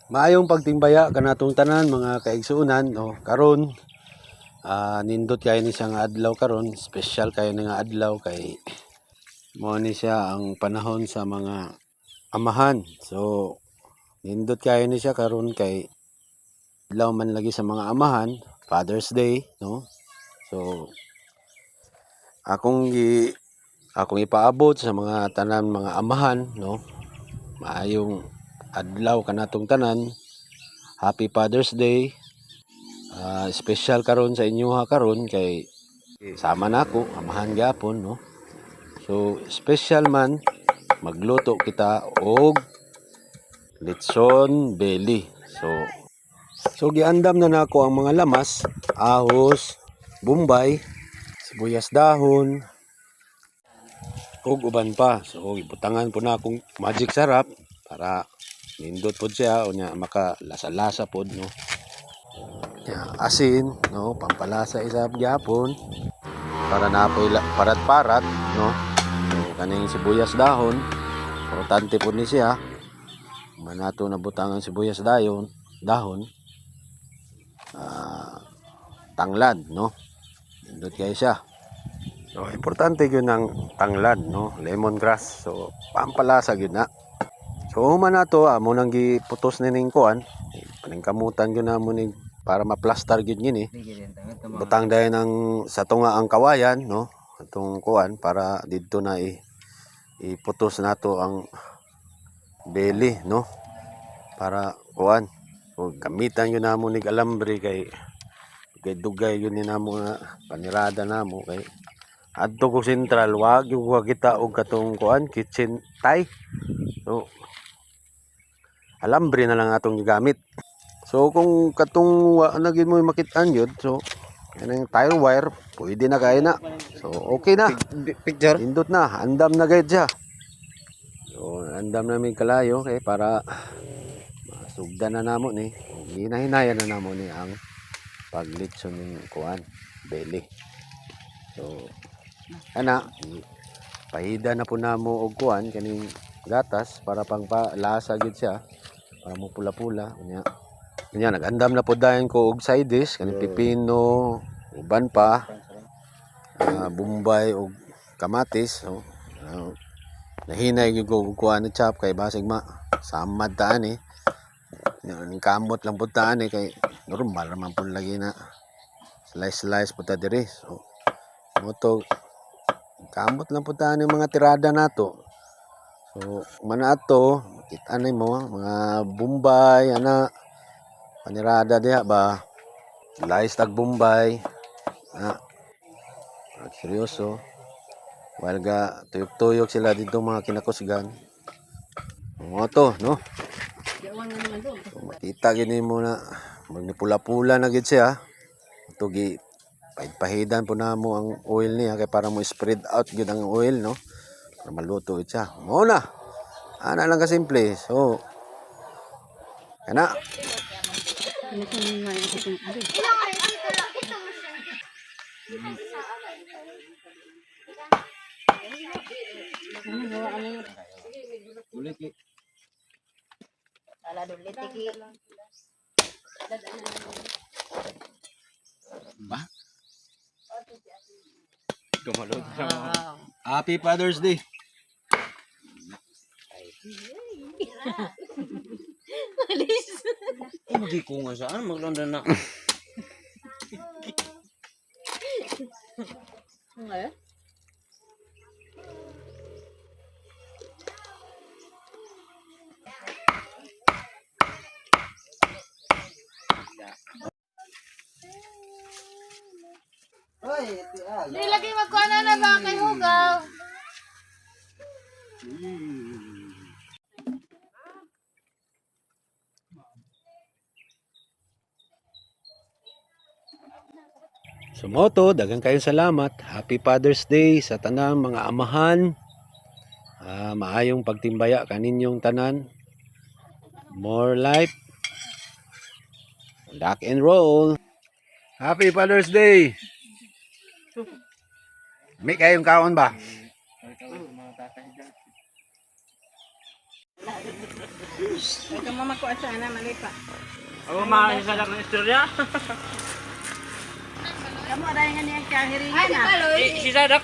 Maayong pagtimbaya kanatong tanan, mga kaigsuonan, no? Karon nindot kayo ni siya nga adlaw karon, special kayo ni nga adlaw kay mao ni siya ang panahon sa mga amahan. So nindot kayo ni siya karon kay adlaw man lagi sa mga amahan, Father's Day, no? So akong ipaabot sa mga tanan mga amahan, no? Maayong adlaw kanatong tanan. Happy Father's Day. Special karon sa inyo ha karon kay sama nako, amahan gyapon, no? So special man magluto kita og litson belly. So giandam na nako ang mga lamas, ahos, bombay, sibuyas dahon, ug uban pa. So gibutangan po na akong Magic Sarap para nindot pod siya unya makalasa-lasa pod, no? Ya, asin, no, pampalasa isa gyapon para napoy parat-parat, no? So kaning sibuyas dahon, importante pod ni siya. Manato na butangan sibuyas dayon, dahon. Tanglad, no? Nindot kayo siya. So importante gyud ang tanglad, no? Lemongrass. So pampalasa gyud na. So human na to, amo nang giputos ni ning kuan. Paningkamutan gyud namo ni para maplastar gyud ngini. Butang dayon ang sa tunga ang kawayan, no? Atong kuan para didto na iputos nato ang belly, no? Para kuan. So, gamitan gyud namo nig alambre kay kay dugay gyud ni namo nga panirada namo kay adto ko sentral wa gyud ko kita og katong kuan kitchen tie. So alambre na lang atong gigamit. So kung katong wa na gyud mo makit-an gyud, so kanang tire wire pwede na kay na. So okay na. Picture. Indot na, andam na gayud siya. So andam na may kalayo kay para masugdan na namo ni. Ug hinahinayan na namo ni ang paglitson ning kuan belly. So ana pahida na po namo og kuan kaning gatas para pang lasa gyud siya para mo pula-pula unya. Unya nag-andam na po dayon ko og side dish kaning pipino, uban pa, bombay og kamatis. So nahinay gyud ko og kuan ni chop kay basig ma samad ta ani. Ning kamot lang pud ta ani kay normal ra man pud lagi na slice slice pud ta diri. So mo to kamot lang pud ta ani mga tirada nato. So man ato kita nimo mga bombay ana panirada diha ba, slice tag bombay na seryoso while ga tuyok-tuyok sila dito mga kinakusgan. Mo to, no? So, makita gini mo na magnipula-pula na gid siya. Ito gi pahidan po na mo ang oil niya kay para mo spread out gid ang oil, no? Para maluto gid siya. Mao na. Ana lang kasimple. So kana. Happy Father's Day. Eh, magi ko nga saan maglanda na. Di lagi magkuha na ba kay hugaw? So moto, daghang kayong salamat. Happy Father's Day sa tanang mga amahan. Maayong pagtimbaya kaninyong tanan. More life. Rock and roll. Happy Father's Day. May kayong kaon ba? Ito mo magkuha sa ana, mali pa. Ako makakasadak ng istorya. Kamu ada nga niyang kahiringan ah. Si Sadak.